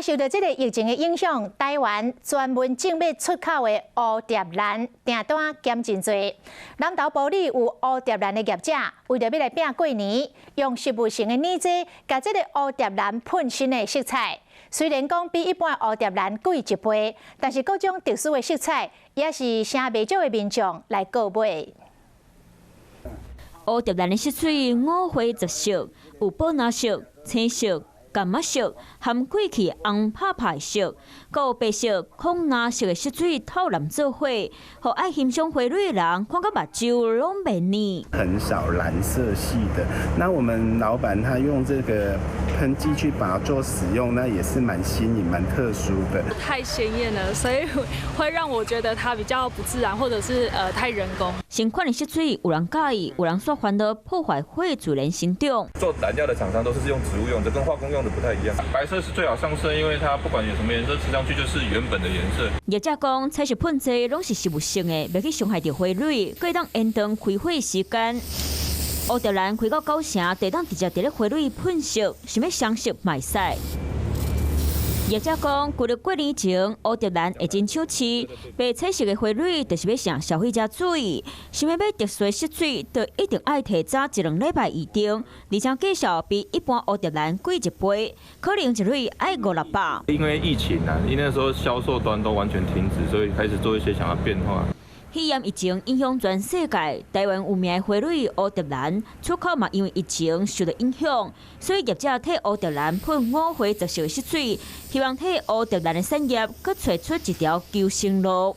受著這个疫情的影響，台灣專門種欲出口的蝴蝶蘭訂單減真濟。南投埔里有蝴蝶蘭的業者，為著欲來拚過年，用植物性的染劑，共這个蝴蝶蘭噴新的色彩。雖然講比一般蝴蝶蘭貴一倍，但是各種特殊的色彩，也是聲袂少的民眾來購買。蝴蝶蘭的色彩五花十色，有寶藍色、青色、柑仔色，含過去紅拍拍的色，閣有白色、紺藍色的色水透藍做伙，予愛欣賞花蕊的人看甲目睭攏袂膩。很少藍色系的，那我們老闆他用這個噴劑去把它做使用，那也是蠻新穎、蠻特殊的。太鮮豔了，所以會讓我覺得它比較不自然，或者是太人工。新款的色水有人佮意，有人煞煩惱破壞花自然生長。做染料的廠商都是用植物用的，跟化工用的不太一樣。白色是最好上色，因為它不管有什麼顏色，吃上去就是原本的顏色。業者講，彩色噴劑攏是植物性的，袂去傷害著花蕊，閣會當延長開花時間。蝴蝶蘭開到九成，就當直接佇咧花蕊噴色，想欲雙色嘛會使。業者講，舊曆過年前，蝴蝶蘭會真搶市，賣彩色的花蕊就是欲吸消費者注意。想欲買特殊的色水，就一定愛提早一兩禮拜預訂，而且價數比一般蝴蝶蘭貴一倍，可能一蕊愛五六百。因為疫情啊，因為那時候銷售端都完全停止，所以開始做一些想要變化。肺炎疫情影響全世界，台灣有名的花蕊蝴蝶蘭出口嘛，因為疫情受著影響，所以業者替蝴蝶蘭噴五花十色的色水，希望替蝴蝶蘭的產業閣揣出一條求生路。